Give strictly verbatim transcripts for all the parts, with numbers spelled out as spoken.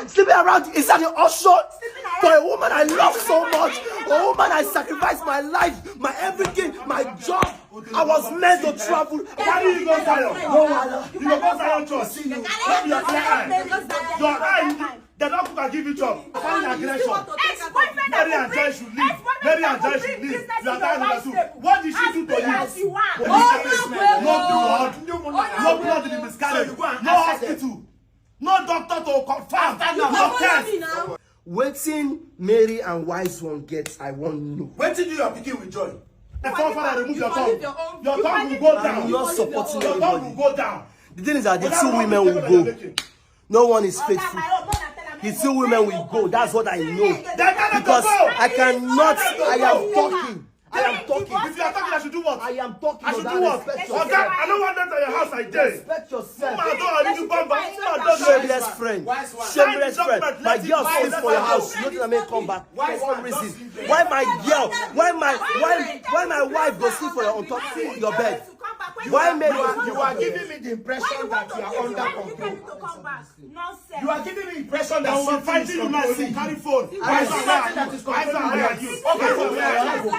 Sleeping around inside the ocean for a woman I love so much, a woman I sacrificed my life, my everything, my job. I was meant to travel. Why do you go Zion? No, Allah. You go go Zion church. Not your clear eye. Your eye, they don't cook and give you chop. Foreign aggression. Mary and Joy should leave. Mary and Joy should leave. You are tired of that too. What did she do to you? No blood. No blood in the miscarriage. No hospital. No doctor to confirm. No test. Wetin Mary and Wise One get, I wan know. Wetin do your pikin with Joy? The forefather remove your tongue. Your tongue will go down. I'm not supporting anybody. Your tongue will go down. The thing is that the two women will go. No one is faithful. The two women will go. That's what I know. Because I cannot. I am talking. I am talking. If you are talking, I should do what? I am talking. I should do what? Oga, I don't want them to your house like this. Respect yourself. Shameless friend. Shameless friend. My girl sleep for your house. You know what I mean? Come back. For what reason? Why my girl? Why my why why my wife go sleep for your on top your bed? Why me? You are giving me the impression that you are under control. You are giving me impression that something is controlling you. Carry phone. I am something that is controlling you. Okay, so where are you?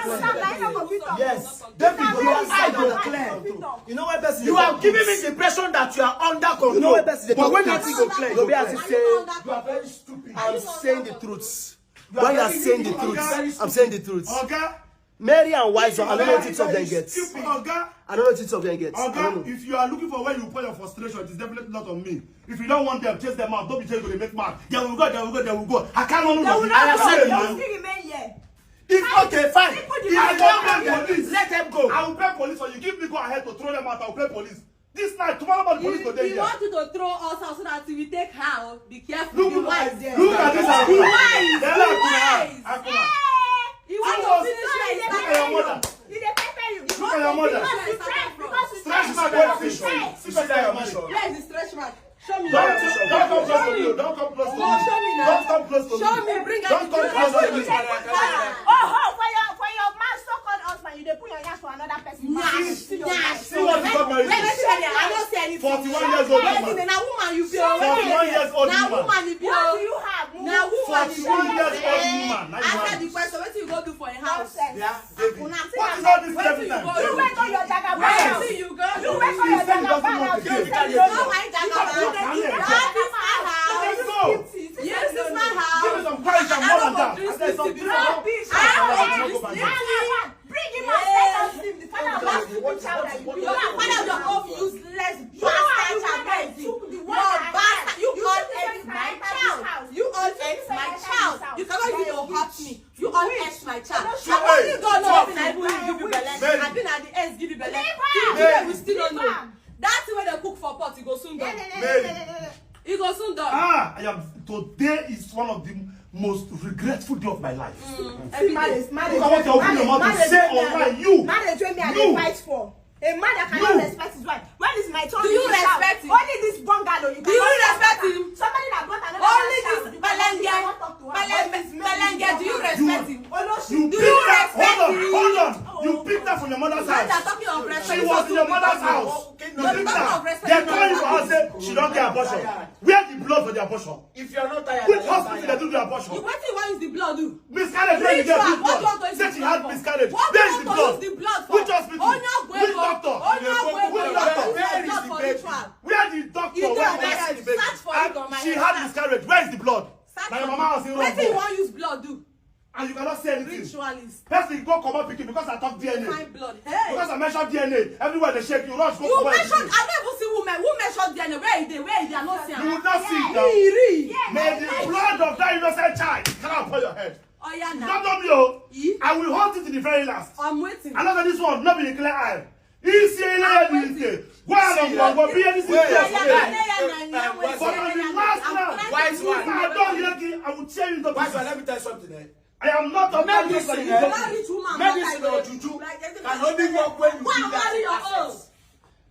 Yes. David, your eye go clear. You know why person You are giving me the impression that you are under control. You know why person But when that thing go clear, you go be as if say you are very stupid. I'm saying the truth. When you are saying the truth, I'm saying the truth. Oga, Mary and Wise, I don't know what it's of them get. Oga, I don't know what it's of them get. I don't Oga, know. If you are looking for where you pour your frustration, it is definitely not on me. If you don't want them, chase them out. Don't be chased, they make mad. They will go, they will go, they will go. I can't run They will away. I not have go. said They will man. still remain here. It's okay, fine. People If you demand don't pay them. police, Let them go. I will pay police, or you give me go ahead to throw them out. I will pay police. This night, tomorrow morning, police You, go there. you want to throw us out so that we take her out. Be careful. Look, Be wise there. look at this. Be wise. They're like, Be wise. Akuna. He want to finish her. Look at your mother. He dey pepper you. Look at your mother. Because you Stretch stress. mark, Because you fish. stress. See better your money. Where is the stretch mark? Show me. Don't, don't come close to me. Don't come close to me. Oh, show me now. Don't come close to Show me. me. Bring Don't out the come close to me. Oh, oh, for your for your man so-called husband, you dey put your hands for another person. Nah, See, see your nah, wife. see what you got married Let me to. tell you, I don't say anything. Forty-one years old Wait, woman. na woman you be. oh. Forty-one years old Na woman. woman you be. What oh. do you have? Na woman you be. Forty-one years old woman. Now you Answer have the question. Wetin you go do for a house? Nonsense. Yeah, baby. Akuna. What is all this Wetin every you time? go You do? wake up your dagger. Wetin you go do? You wake up You your say you dagger. don't want to You give. say you don't want That is my house. Let's go. Yes, this is my house. Give me some courage and I more don't than that. want this I said thing to something be else. done. I don't want this thing. Bring him out. Let us see the father of that stupid child like you. You are father of your own useless bastard child. You are bastard. You call Ellie my child. You call Ellie my child. You cannot even hurt me. You all Wait. Ex my child. Wait. I only God know wetin I even give you belle. Mary. I been at the ends give you belle. Leave her. Till today we still don't know. That thing wey dey cook for pot, e go soon done. Mary. E go soon done. Ah, I am. Today is one of the most regretful day of my life. Mm. See, marriage, marriage, Look at what you're opening your mouth to marriage, say online. You. Marriage wey me I You. dey fight for. A man that cannot You. respect his wife. When is my turn? Do you respect him? Only this bungalow you Do you cannot respect him? Somebody that brought another Only this belenge, belenge, belenge. Do you respect him? You Do you picked that. Hold respect on, him? hold on. You picked that from your mother's When they're house. talking of respect, She was in your mother's house. You You're picked talking of that. respect. They call you for house, say she don't get abortion. Where the blood for the abortion? If you're not tired, Which hospital they do the abortion? You wetin you wan use the blood do? Miscarriage, where you get Ritual, this what do you want blood? to use Say she had miscarriage. What do you want to use the blood for? Which hospital? Onye Which doctor? Which doctor? Where is the baby? Where the doctor? Where is the baby? Search for it on my She had miscarriage. Where is the blood? Now your mama was in wrong. Wetin you wan use blood do? And you cannot say anything. Ritualist. Person go comot pikin because I talk D N A. Find blood. Hey. Because I mention D N A, everywhere they shake, you rush go You comot mentioned, pikin. I don't even see women. Who mentioned D N A? Where is they? Where is they? I don't see You am. will not see it now. Iri. May the blood of that innocent child come upon your head. Oh yeah, now. Don't know me, oh. Yi? I will hold it to the very last. I'm waiting. I know that this one not be the clear eye. He say like this day. Go and go, go be anything Wait. else. But on the last round, Wise one. I don't hear it, I will tell you the Wise one, let me tell you something. Eh? I am not a Medicine, eh? Medicine or juju can only work when you give that person access.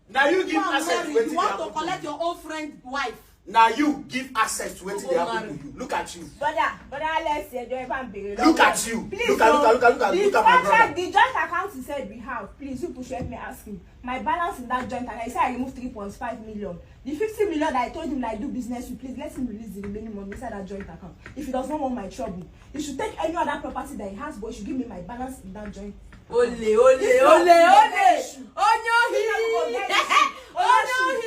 Now you give access to wetin You want to collect your own friend wife. Na you give access to wetin dey happen to you. Look at you. Brother, brother, let's say, don't even be Look at you. Please, look at, look at, look at, look at, the look at my brother. Contract, the joint account you said we have, please, you push help me ask him. My balance in that joint account, he said I removed three point five million. The fifty million that I told him that I do business with, please let him release the remaining money inside that joint account. If he does not want my trouble, he should take any other property that he has, but he should give me my balance in that joint. Ole, ole, ole, ole. Onyohi. Onyohi.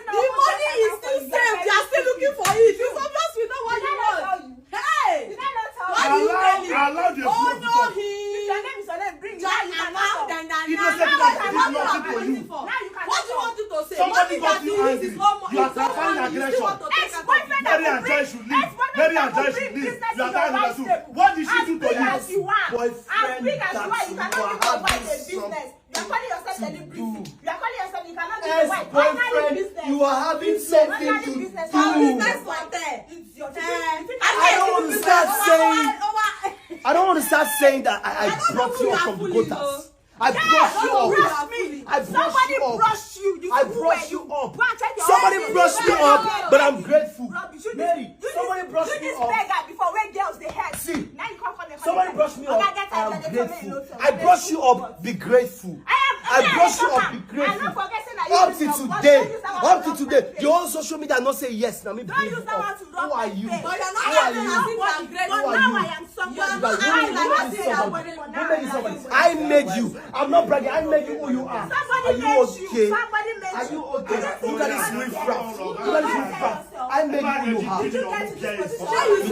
The money is still safe. They are still looking for it. It's obvious we know what you want. Hey! Why do you tell it? Onyohi. If your name is your name, bring it. Now you cannot talk. Innocent people did nothing to you. Now you cannot talk. What do you want to say? Somebody got you angry. You are transferring aggression. Mary and Joy should leave. Mary and Joy should leave. You are tired of that too. What did she do to you? Boyfriend that you are having something to do. You are calling yourself celebrity. You are calling yourself, you cannot be the wife. Boyfriend, you are having something to do. It's your business. I don't want to start saying. I don't want to start saying that I, I brought you up from the gutters. I brought you up. I brought you up. Somebody brushed you up. Somebody brushed me up, but I'm grateful. Mary, somebody brushed me up. Before where girls they help. See, now you come come. Somebody brushed me up. I am grateful. I brushed you up. Be grateful. I brushed you up. Be grateful. Up to today, up to today, the whole social media not say yes. Now me bring you up. Who are you? Who are you? Who are you? Who made you somebody? Who made you somebody? I made you. I'm not bragging. I made you who you are. Are you okay? Are you okay? Look at this riffraff. Look at this riffraff. I made you who you are. You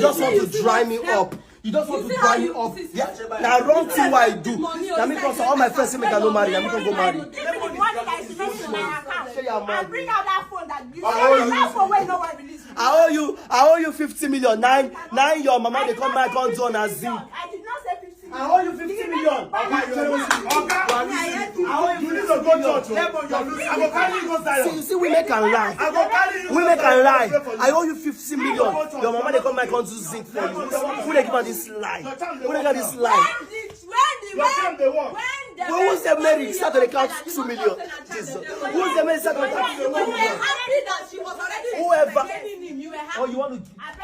just want to dry me up. You just want to dry me up. Yeah. Now wrong thing why I do. Now me cause all my friends say make I no marry. Now me can go marry. Share your mouth. Bring out that phone that you. That phone where no one release. I owe you, I owe you fifty million. Nine, nine your mama they come my come do on as zinc. I did not say fifty million. I owe you fifty million. Oga, you need to go church. I go carry you go Zion. See, you see, we make and lie. I go carry you. We make and lie. I owe you fifty million. Your mama they come my come do zinc for you. Who they give her this lie? Who they got this lie? When the, when the, when the, when the, who say Mary start to count two million? Jesus. Who say Mary start to count two million? Whoever. Oh, you want to?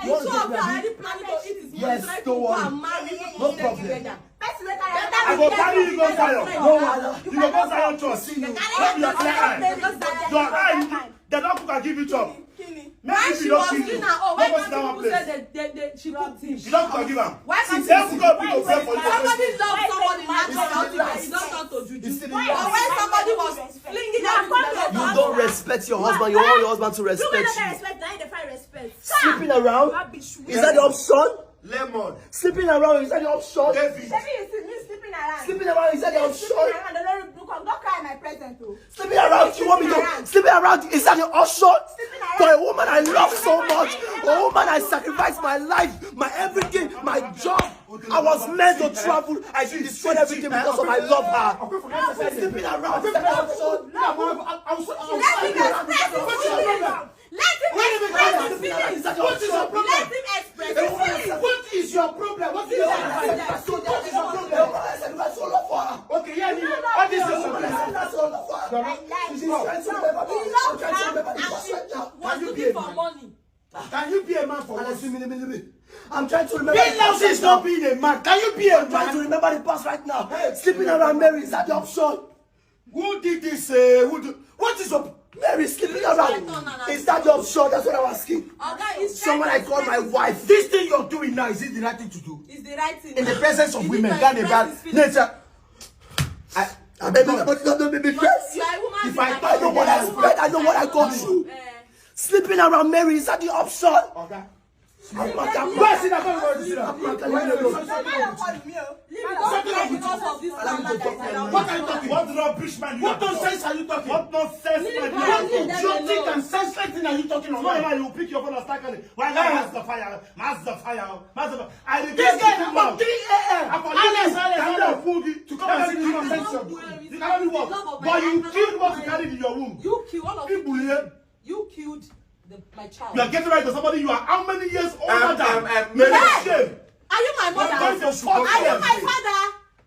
You want to take me? Yes, don't worry. No problem. I go carry you go Zion. No wahala. You go go Zion church. Let me your clear eye. Your eye. They don't cook and give you chop. Make you be lucky. Why can't people say that they, they, she cooked him? She don't cook and give am. Why can't people say that somebody loves somebody naturally? It's not to juju. But when somebody was flinging everything, you don't respect your husband. You want your husband to respect you. Respect. Now they find respect. Sleeping around? Is that the option? Lemon. Sleeping around, is that the option? David. Shebi you see me sleeping around. Sleeping around, is that the option? Sleeping around, Olori Bukom, don't cry my present o. Sleeping around, you want me to? Sleeping around, is that the option? For a woman I love so much, a woman I sacrificed my life, my everything, my job. I was meant to travel. I destroyed everything because of I love her. Sleeping around, is that the option? Let him express his feelings. Let him express his feelings. What is your problem? Let him express his feelings. What is your problem? What is your problem? What is your problem? Okay, yeah, me. What is your problem? He loves her and she was looking for money. Can you be a man for once? I'm trying to remember. Being lousy is not being a man. Can you be a man? I'm trying to remember the past right now. Sleeping around Mary, is that the option? Who did this? Uh, who do, what is up? Mary sleeping around. Is that the option? That's what I'm asking. Someone I call my wife. This thing you're doing now, is it the right thing to do? It's the right thing. In the presence of women, can't they bad nature? I, I beg nobody don't make me vex. If I, I know what I spent, I know what I go through. Sleeping around Mary, is that the option? Okay. Why sit down? Why sit down? What are you talking? What rubbish man you are talking? What nonsense are you talking? What nonsense man you are talking? What idiotic and senseless thing are you talking about? You pick your phone and start calling. Why not? Master fire, master fire, master fire. I regret this guy from three a m. Alex, Alex, Alex, to come and see this nonsense. You cannot do what? But you killed what you carried in your womb. You kill all of people here. You killed the, my child. You are getting married to somebody you are how many years older than? Um, um, um, Mary. Shame. Are you my mother? Are you my father?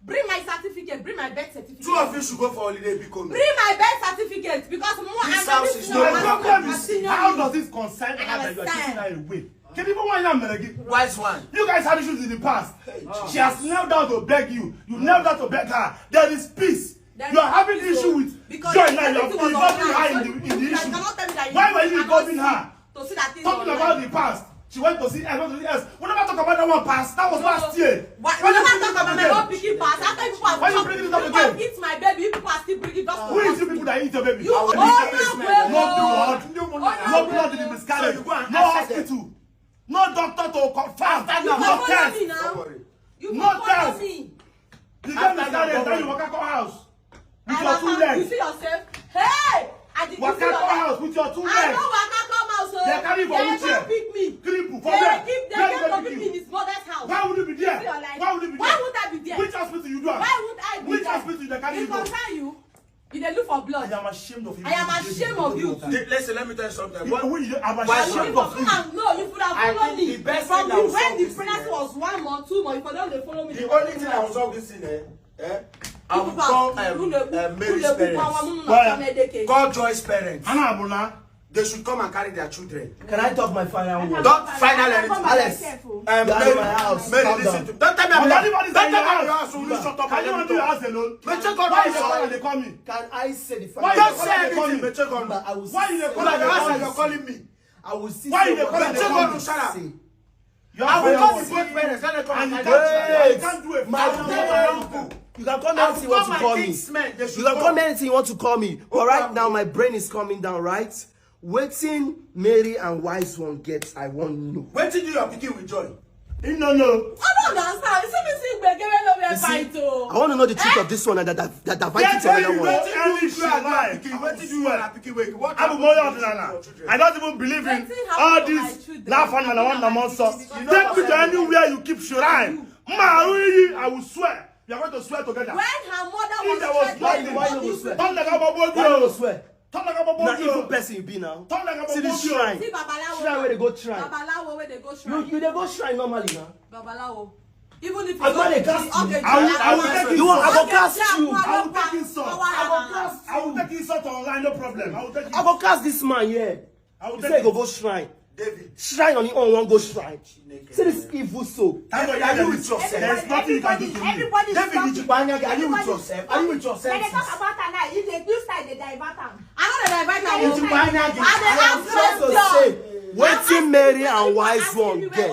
Bring my certificate, bring my birth certificate. Two of you should go for holiday, biko. Bring my birth certificate because more This I'm house not is sure not My about problem my is, senior how you. Does this concern I her that you are understand. Taking her away? Can you even want that, Melody? Wise one. You guys had issues in the past. She has knelt down to beg you. You knelt down to beg her. There is peace. There You are is having peace, issue oh, with because joy now. You have everything was involved online. her So in the, in the you issue. Cannot tell me that you Why were you cannot involving see her? To see that thing Talking online. About the past. She went to see her, went to see us. We never talk about that one past. That was last year. Why, Why we you never bring talk it up about my again? own pikin past. After you people have Why you talked, bringing it you up people have again? Eat my baby, you people are still bringing just Who is you people that eat your baby? You No oh, blood. No, No blood in the miscarriage. So you go and No accept hospital. No doctor to confirm. You No go follow test. me now. Don't worry. You No go follow test. me. You get miscarriage, then you walk out house with I your was two like, you legs. See yourself. Hey, I did you Walk see your out leg? House with your two I legs. Don't walk out come house. Oh. They carry you for They wheelchair. Come pick me. Cripple. For They where? Keep, they Where came they to pick pick me you? in his mother's house. Why would you be You there? See your life. Why would you be Why there? Would I be there? Which hospital you do? Why would I be Which there? Hospital they carry It you go? Concern you. You dey look for blood. I am ashamed of you. I am ashamed of you. Listen, let me tell you something. Who you? I'm Why ashamed you of you. No, you would have followed me. The best From thing that the will when solve the this prayer thing, eh? Was one month, two months, if you don't dey follow me. The only thing I will solve this thing, eh? Eh? I will call um, um, Mary's parents. Call Joy's parents. They should come and carry their children. Can I talk my final word? Don't final anything. Alex, um, Mary, Mary, listen to. Don't tell me I'm your house. Don't tell me I'm your house. Will you shut up and let me talk? Alone. But check out why you are calling me. Can I say the final? Don't say anything, but check on. I will. Why you dey call me? Your house and you're calling me. I will see. Why you dey call me? Check on. Shut up. I will call the both parents. Let them come and carry you. You can't do a My final. You can call me anything you want to call me. You can call me anything you want to call me. But right now, my brain is coming down, right? Waiting, Mary and Wise One get, I want know. Waiting, do your pikin with joy. You no know. I don't understand. You see me see gbege wey no wear fight o. I want to know the truth of this one and that that that fight it to another one. Wetin do you and pikin? Wetin do you and pikin? Wait, what happened to your children? I don't even believe in all this. Now fun and I want the monster. Take me to anywhere you keep shrine. Ma, I will swear. We are going to swear together. When her mother was pregnant, why you swear? Don't let her go. Why you swear? Turn like a bobo. Na evil person you be now. Turn like a bobo. See this shrine. See babalawo. Shrine where they go shrine. Babalawo where they go shrine. You you they go shrine normally now. Babalawo. Even if I go dey cast you. I will I will take you. I will cast you. I will take insult. I will cast. I will take insult online, no problem. I will take. I go cast this man here. I will say go go shrine. David. Shrine on him own one go shrine. See this evil soul. Are you with yourself? There's nothing you can do to me. David, are you with yourself? Are you with yourself? They talk about her now. If they do style, they divert am. I don't divert am. I am trying to say, wetin Mary and Wise One get?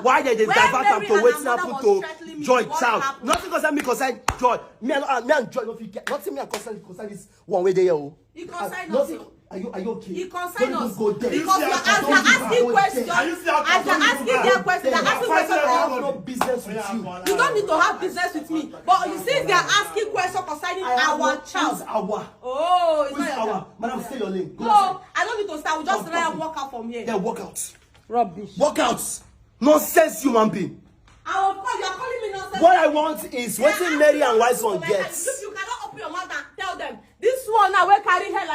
Why they dey divert am to wetin happen to Joy child? Nothing concern me concern Joy. Me and me and Joy no fit get nothing. Me and concern concern this one wey dey here o. He concern us. Are you are you okay? He concern us. Because you are asking question. As you are asking their question, they are asking question. I have no business with you. You don't need to have business with me. But you see, they are asking question concerning our child. Our. Oh, it's not our. Madam, stay your lane. No, I don't need to start. We just let walk out from here. Then walk out. Rubbish. Walk out. Nonsense human being. And of course, you are calling me nonsense. What I want is wetin Mary and Wise One get. You cannot open your mouth and tell them. This one now wey carry head